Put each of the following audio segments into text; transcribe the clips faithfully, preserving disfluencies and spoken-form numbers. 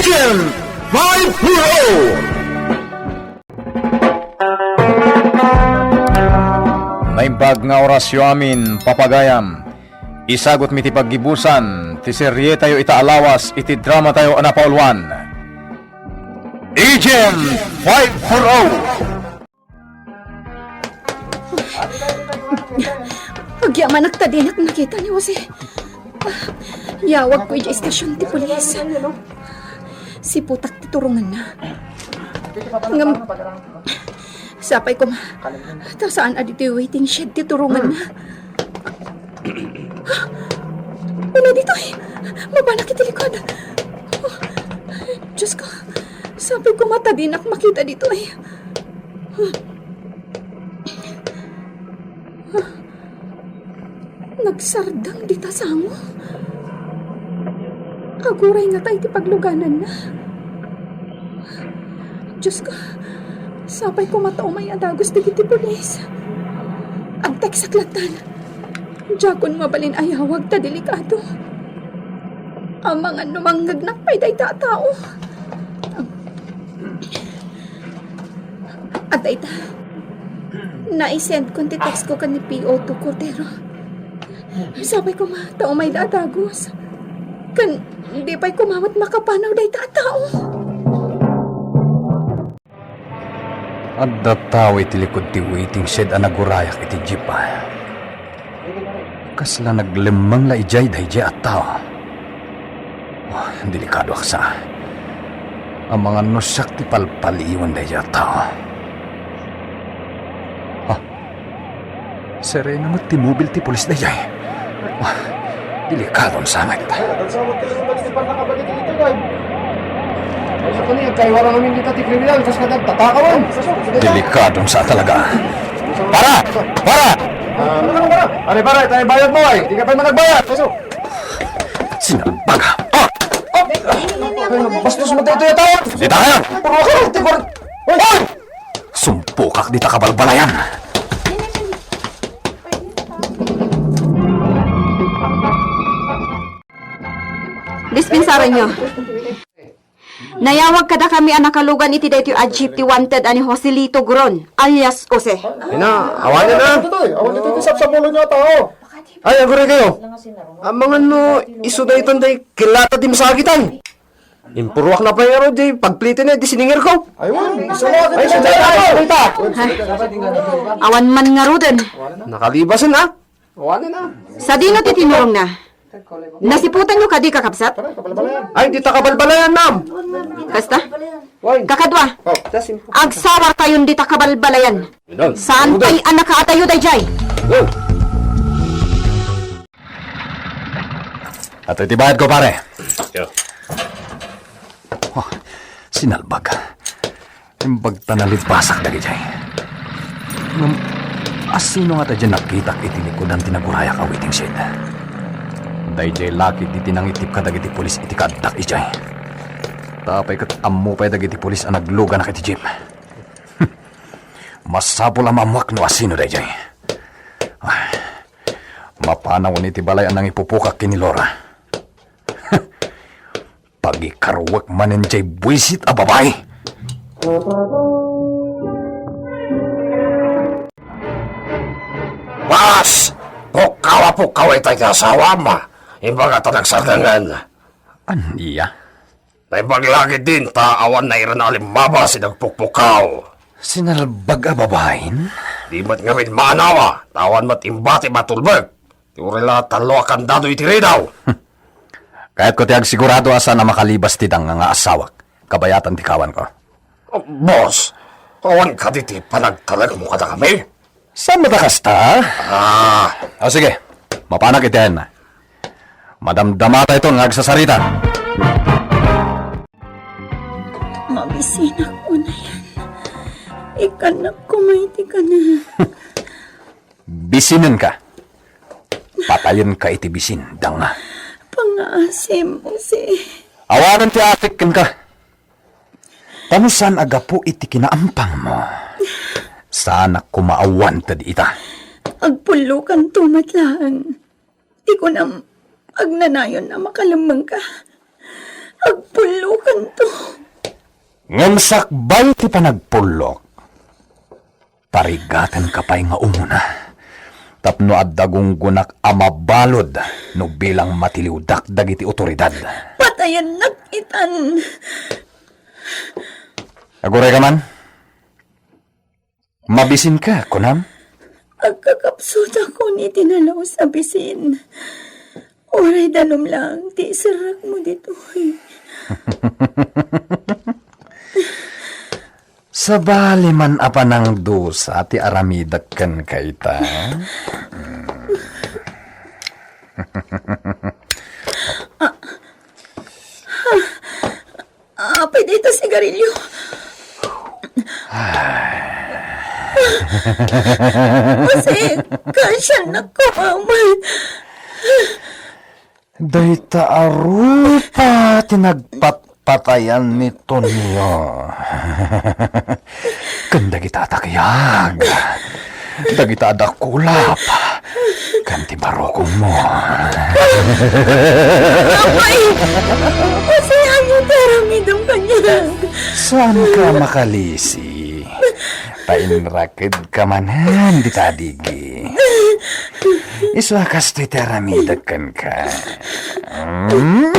Five four oh. Naimbag nga orasyo amin, papagayam. Isagut mi ti paggibusan ti serietayo ita a lawas iti dramatayo a napauluan, Agent five four oh. Agyamanak ta dinak nakita ni Jose. Yawagko idiay istasion ti pulis. Siputak ti turonganna. Ngem, sapay koma ta saan a ditoy waiting shed ti turonganna. Una ditoy! Mapanak iti likod! Oh, Diyos ko, sapay koma ta dinak makita ditoy. Nagsardeng dita sango. Aguray ngata iti paglugananna. Diyos ko, sapay koma ta umay a dagus dagiti pulis. Agteksak lattan. Diakon mabalin a yawag ta delikado. Amangan no mangngegnak pay dayta a tao. Adda ita. Naisendkon ti textko ken ni P O two Cordero. Sapay koma ta umayda a dagus. Ken di pay koma met makapanaw dayta a tao. Adda tao iti likud ti waiting shed a nagurayak iti jeep, a. Kasla naglemmeng la idiay daydiay a tao. Oh, delikadoak sa. Amangan no siak ti palpaliiwen daydiay a tao. Ah, sirena met ti mobil ti pulis daydiay. Ah, delikadon sa met. Ay, sa kani, kaiwara ngamin dita ti kriminal, kas kadagtatakawan. Delikadon sa talaga. Para! Para! Ah, ano ka, para? Pare, pare, tayo bayad mo, ay. Di ka pa man nagbayad. Sinalbag. Ah! Ay, bastos mo dito yata. Dita kayo! Puro ka, ti puro. Hoy! Hoy! Sumpukak dita kabalbalayan. Dispensaranyo. Nayawag kadakami a nakalugan iti daytoy a jeep ti wanted a ni Joselito Guron, alias Jose. Ina, awan na. Awan dito, awan dito, sapsapulon niya tao. Ay, aguray kayo. Amangan mo, isu daytan day kilata di masakitan. Impuruak na pa yung di pagplite na, di siningir ko. Ayun, isu na. Ay, isu na. Awan man ngaruden. Nakalibasan, ah. Awan na. Sadino ti tinurongna? Nasiputanyo kadi, kakabsat? Ay, di ta kabalbalayan, ma'am. Kasta? Why? Kakadua, oh, agsawar kayon di ta kabalbalayan. Saan pay a nakaatayo dayjay? Oh. Ato iti bayad ko, pare. Yo. Oh, sinalbag. Imbag ta nalibasak dagijay. Ngem, asino nga ta diay nakitak iti likudan ti nagurayak a waiting shed? Dayjay laki ti nangittip kadagiti pulis iti kaaddak ijay. Tapay ket ammo pay dagiti pulis a nagluganak iti jeep. Masapul a maammuak no asino dayjay. Ah, mapanawen iti balay a nangipupukak ken ni Laura. Pagikaruek manen jay buisit a babai. Bas! Pukkaw a pukkaw itay ti asawam. Imbag ta nagsardengen. Ania? Naimbag lagi din ta awan nairan a limmabas iti nagpukpukkaw. Sinalbag a babain? Di met ngamin maanawa, ta awan met imbati matulbek. Ti uray la tallo a kandado iti ridaw. Kayatko ti agsigurado a saan a makalibas ti danga nga asawak, kabayatan ti kawanko. Oh, boss, awan kadi ti panagtalekmo kadakami? Saan met a kasta? Ah. O sige, mapanak iti ayanna. Madamdamatayto nga agsasarita. Mabisinak unayan. Ikkannak koma iti kanak. Bisinenka. Patayenka iti bisin, danga. Pangngaasim, Jose. Awanen ti asik kenka. Ta no saan a gapu iti kinaampangmo, saanak koma a wanted ita. Agpullokanto met laeng. Ti kunam, agnanayon a makalemmengka. Agpullokan Ngem sakbay ti panagpullok, parigatenka pay nga umuna, tapno adda gunggonak a mabalud no bilang matiliwdak dagiti otoridad. Patayennak itan. Aguray ka man? Mabisinka, kunam? Agkakapsutakon iti nalaus a bisin. Uray danum laeng ti iserrekmo ditoy. Sabali man a panangdusa ti aramidek kenka ita. Apay dayta sigarilio? Jose, kansiannak, Mama. Dayta a rupa ti nagpatpatayan ni Tonio. Ken dagita a takyag. Dagita a dakulap. Ken ti barukongmo. Apay! Jose, ania ti aramidem kaniak? Saanka makalisi? Painrakedka manen dita digi. Isu a kastoy ti aramidek kenka. Mm.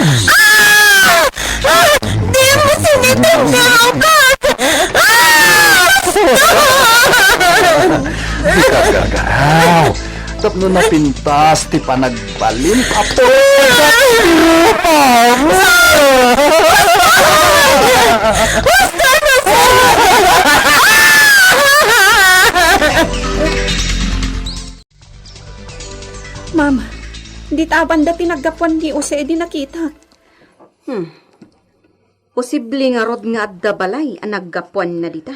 Dimo sinitengko! Dika aggargaraw. Tapno napintas ti panagbalin a pulong. Ma'am, dita a banda ti naggapuan ni Jose idi nakitak. Hmm. Posible ngarud nga adda balay a naggapuanna dita.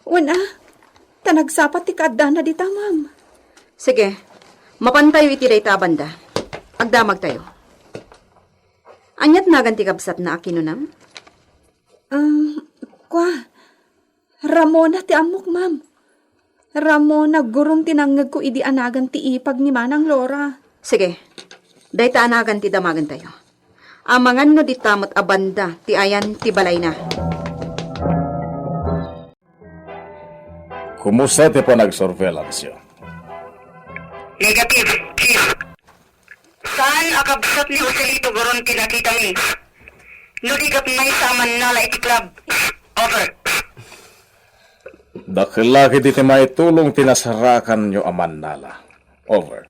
Wen a, ta nagsapa ti kaaddana dita, ma'am. Sige, mapantayo iti dayta a banda. Agdamagtayo. Aniat nagan ti kabsatna a kinunam? Ah, kua, Ramona ti ammok, ma'am. Ramona Guron ti nangngegko idi a nagan ti ipag ni Manang Lora. Sige. Dayta a nagan ti damagentayo. Amangan no dita met a banda ti ayan ti balayna. Kumusta ti panagsurveillance-yo? Negative, Chief. Saan a kabsat ni Joselito Guron ti nakitami? No di gapmaysa a mannala iti club. Over. Dakkel la ketdi ti maitulong ti nasarakanyo a mannala. Over.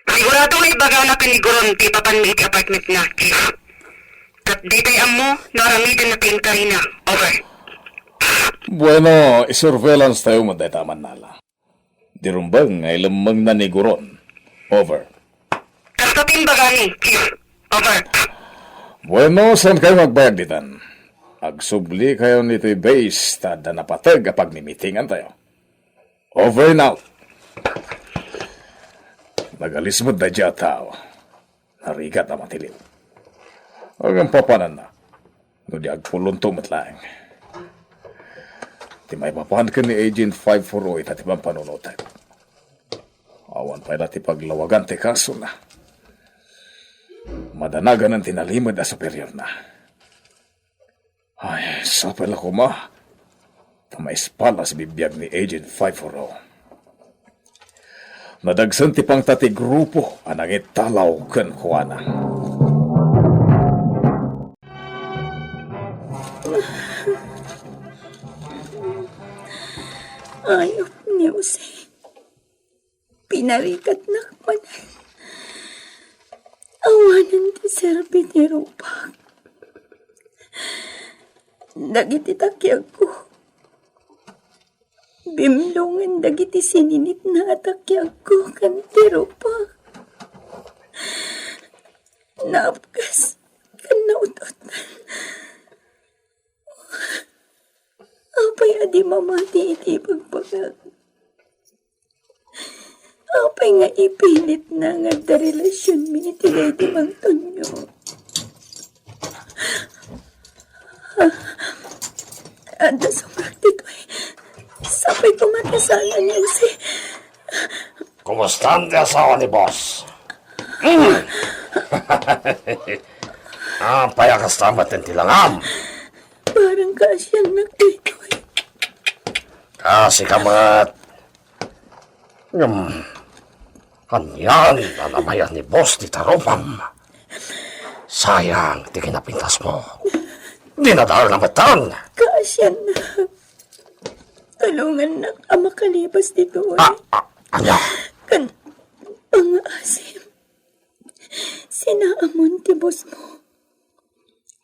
Sigurado nga ibagana ken ni Guron ti ipapanmi iti apartmentna, Chief. Ket daytay ammo no aramidenna ti inkarina. Over. Bueno, isurveillance tayo met dayta a mannala. Di rumbeng nga ilemmengna ni Guron. Over. Kasta ti imbagami, Chief. Over. Bueno, saan kayo magbayag ditan? Agsubli kayo nitoy base ta adda napateg a pagmimitingan tayo. Over and out. Nagalis met daydi a tao. Narigat a matiliw. Agpapananna. No di agpulonto met laeng. Ti maipapan ken ni Agent five four oh ita ti pampanunotek. Awan pay la ti paglawagan ti kasona. Madanaganan ti nalimed a superiorna. Ay, sapay la koma ta maispalas bibiag ni Agent five four oh. Nadagsen ti pangta ti grupo a nangittalaw kenkuana. Ayup ni Jose. Pinarikatnak manen. Awanen ti serbi ti rupak. Dagiti takiagko. Bimlongen dagiti sininitna a takiagko ken ti rupak. Naapkas ken naut-otan. Apay a di mamati iti ibagbagak? Apay nga ipilitna nga adda relasionmi iti daydi Mang Tonio? Ah, adda sumrak ditoy. Sapay koma ti sala ni Jose. Kumusta ti asawa ni boss? Mm. Apay a kasta met ti langam? Parang kaasiannak daytoy. Kaasi ka met. Ngem, anian a namayat ni boss ti tarupam? Sayang ti kinapintasmo. Dinadaelna metten. Kaasiannak. Tulongannak a makalibas ditoy. Ah, ah, ania? Ken pangaasim. Sinaamon ti bossmo.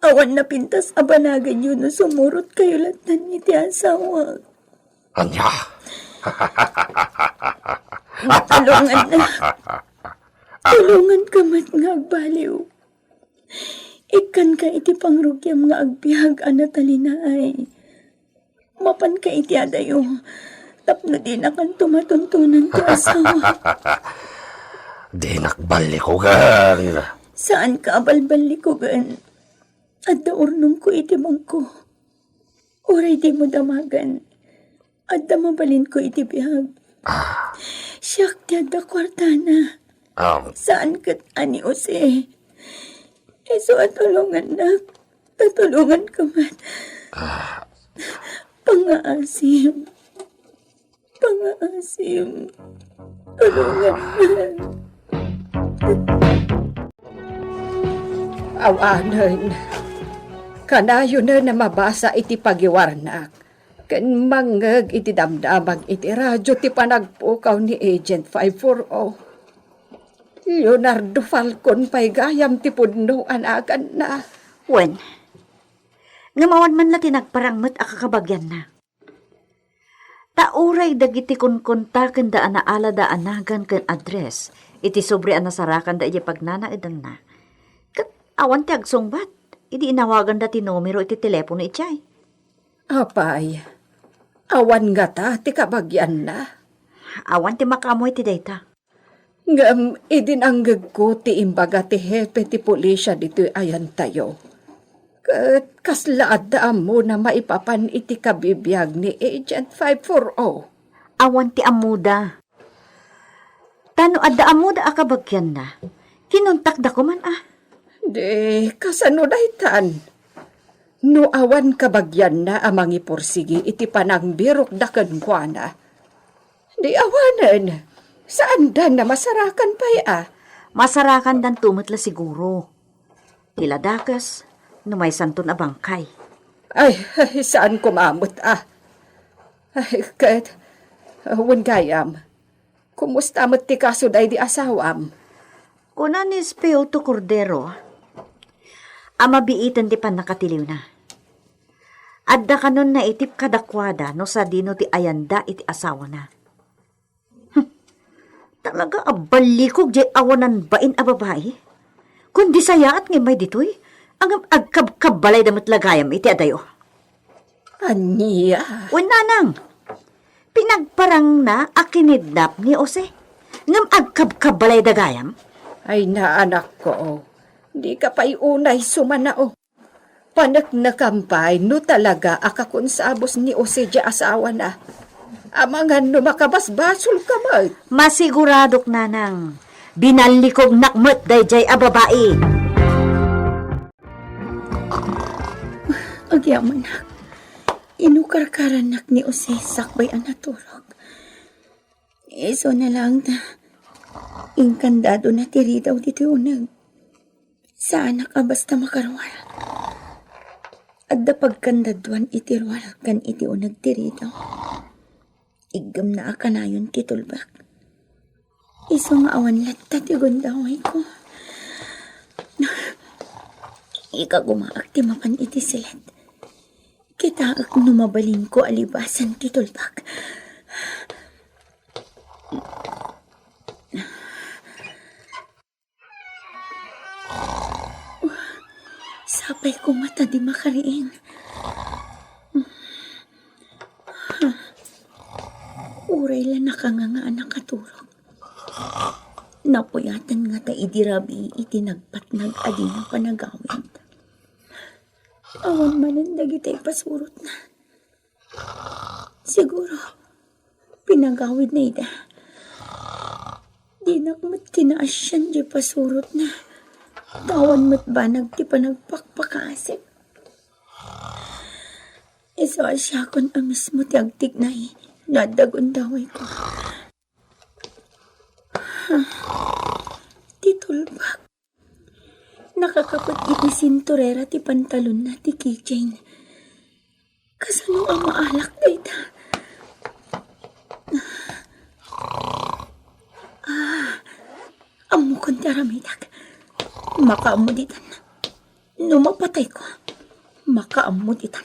Awan napintas a banaganyo no sumurotkayo latta iti asawa. Ania? Tulongannak. Tulonganka met nga agbaliw. Ikkanka iti pangrugiam nga agbiag a natalinaay. Mapanka iti adayo, tapno dinakanto matuntunan ti asawa. Dinak ballikugan. Saanka a balballikugan. Adda urnongko iti bangko. Uray dimo damagan, adda mabalinko iti biag. Ah. Siak ti adda kuartana. Um. Saan ket a ni Jose. Isu a tulongannak. Tatulonganka met. Ah. Pangaasim. Pangaasim. Tulongannak. Awanen. Kanayonen a mabasa iti pagiwarnak ken mangngeg iti damdamag iti radio ti panagpukaw ni Agent five four oh. Leonardo Falcon pay gayam ti pudno a naganna. Wen, ngem awan man la ti nagparang met a kakabagianna. Ta uray dagiti kunkuntakenda a naalada a nagan ken address iti sobre a nasarakanda idiay pagnanaedangna, ket awan ti agsungbat idi inawaganda ti numero iti telepono idiay. Apay, awan ngata ti kabagianna? Awan ti makaammo iti dayta. Ngem idi nangngegko ti imbaga ti hepe ti pulisya ditoy ayantayo, ket kasla adda ammona maipapan iti kabibiag ni Agent five four oh. Awan ti ammoda. Ta no adda ammoda a kabagianna, kinontakda koman a. Di, kasano daytan? No awan kabagianna a mangipursigi iti panangbirokda kenkuana, di awanen, saanda a masarakan pay a. Masarakandanto met la siguro. Ti la dakes, no maysanton a bangkay. Ay, ay, saan koma met a. Ay, ket, wen gayam, kumusta met ti kaso daydi asawam? Kuna ni Speuto Cordero, a mabiiten ti pannakatiliwna. Adda kanon naitip kadakuada no sadino ti ayanda iti asawana. Hmm. Talaga a ballikog diay awanan bain a babai. Kundi sayaat nga immay ditoy, ngem agkabkabbalayda met la gayam iti adayo. Ania? Wen nanang, pinagparangna a kinidnap ni Jose, ngem agkabkabbalayda gayam? Ay, naanakko, dika pay unay sumanao. Paneknekam pay no talaga a kakonsabos ni Jose diay asawana. Amangan no makabasbasolka met. Masiguradok, nanang, binallikognak met daydiay a babai. Agyamanak, inukarkarannak ni Jose sakbay a naturog. Isuna laeng ta, inkandadona ti ridaw ditoy uneg. Saanak a basta makaruar. Adda pagkandaduan iti ruar ken iti uneg ti ridaw. Iggemna a kanayon ti tulbek. Isu nga awan latta ti gundawayko. Ikagumaak ti mapan iti silet. Kitaek no mabalinko a libasan ti tulbek. Sapay koma ta di makariing. Uray la nakanganga a nakaturog. Napuyaten ngata idi rabii iti nagpatnag a dina panagawid. Awan manen dagiti ipasurotna. Siguro, pinagawidna ida. Dinak met kinaasian diay pasurotna. Awan met banag ti panagpakpakaasik. Isu a siakon a mismo ti agtignay no adda gundawayko. Ti tulbak. Nakakaput iti sinturera ti pantalonna ti keychain. Kasano a maalak dayta? Ah, ammokon ti aramidak. Makaammo ditan. No mapatayko, makaammo ditan.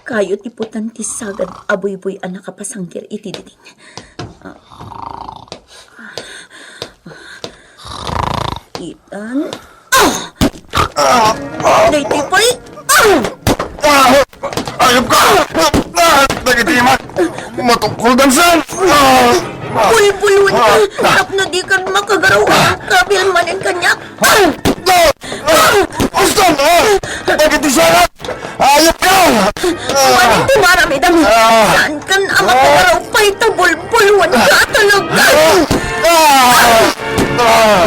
Kayo ti putan ti sagad a buybuy a nakapasangkir iti diding. Itan. Ah! Daytoy pay. Ah! Ah! Ayop ka! Ah! Dagiti imat! Matukol dansan! Ah! Bulbulon ka! Tapno di ka makagaraw. Kabil manen kaniak. Ah! Ah! Uston! Ah! Dagiti sarat! Ayop ka! Manen ti maramidam. Ah! Saan kan a makagaraw pay ta bulbulon ka talaga? Ah! Ah! Ah!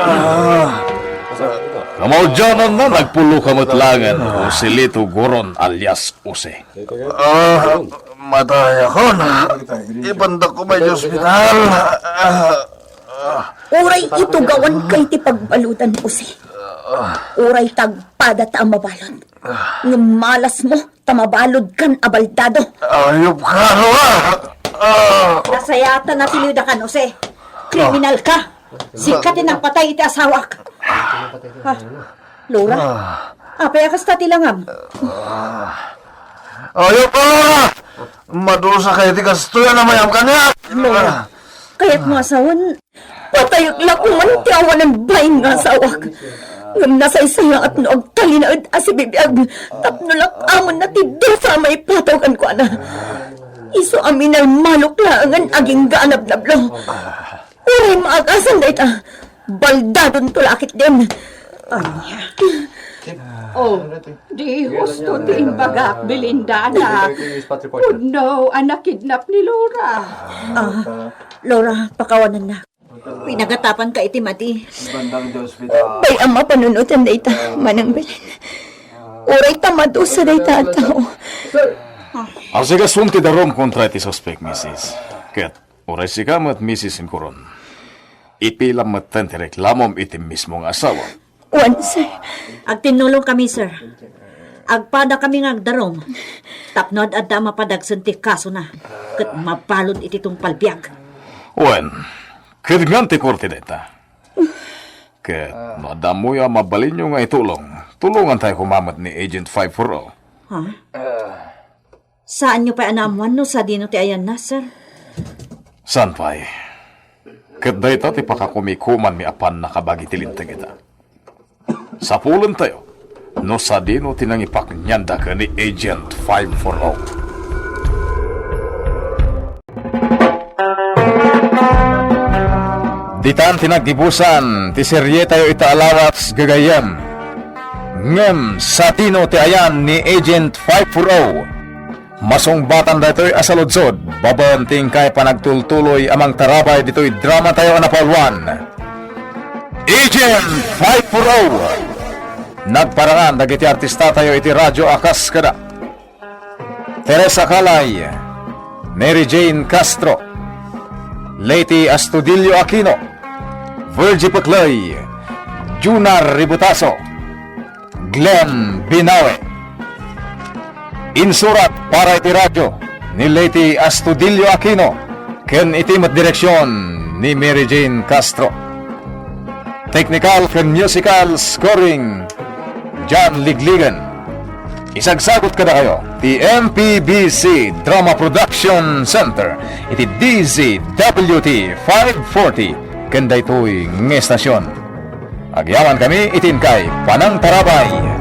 Ah. Kamaudiananna, nagpulo ka met laengen, Joselito Goron alias Jose. Ah, matayakon. Ipandak ko may ospital. Ah, ah. Uray itugawan kay ti pagbaludan, Jose. Uray tagpada ta a mabalud. Ngem malasmo ta mabalud kan a baldado. Ayop ka, Lola! Ah! Nasayatan a ti liudakan, Jose. Kriminal ka. Sika ti nangpatay iti asawak. Ha? Laura? Ah. Apay a kasta ti langam? Ah. Ayop ka, Lola! Madusa kay ti kastoy a namayam kaniak! Laura, kayatmo a sawen, patayek la koman ti awanen bain nga asawak. Ngem nasaysayaat no agtalinaed a sibibiag tapno lak-amen na ti dusa a maipataw kenkuana. Isu a minalmalok laengen agingga a nabnablo. Uray maagasan dayta, baldadonto la ketdin. Ania? Oh, di husto ti imbagak, Belinda, anak. Pudno a nakidnap ni Laura. Ah, Laura, pakawanennak. Pinagatapan ka iti madi. Bay-am a panunotan dayta, Manang Belen. Uray ta madusa dayta a tao. Asigason ti darum kontra iti suspek, misis. Ket uray sika met, misis Goron, ipilam metten ti reklamom iti mismo nga asawa. Wen, sir. Agtinnulong kami, sir. Agpada kami nga agdarum tapno ad-adda a mapadagsen ti kasona ket mabalud iti tungpal biag. Wen, kidngan ti korte dayta. Ket no adda ammoyo a mabalinyo nga itulong, tulongantayo koma met ni Agent five four oh. Ha? Saanyo pay a naammoan no sadino ti ayanna, sir? Saan pay? Ket dayta ti pakakumikumanmi a pannakabagi ti linteg ita. Sapulentayo no sadino ti nangipaknianda ken ni Agent five four oh. Ditan ti naggibusan ti serietayo ita a lawas gagayyem. Ngem sadino ti ayan ni Agent five four oh? Masungbatan daytoy a saludsod babaen ti inkay panagtultuloy a mangtarabay ditoy dramatayo a napauluan, Agent five four oh. Nagparangan dagiti artistatayo iti radyo a kas kada Teresa Calay, Mary Jane Castro, Leyte Astudillo Aquino, Virgie Peclay, Junar Ributaso, Glenn Binawe. Insurat para iti radyo ni Leyte Astudillo Aquino ken iti met direksion ni Mary Jane Castro. Technical ken musical scoring, John Ligligan. Isagsagut kadakayo ti M P B C Drama Production Center iti D Z W T five forty ken daytoy nga estasion. Agyamankami iti inkay panangtarabay.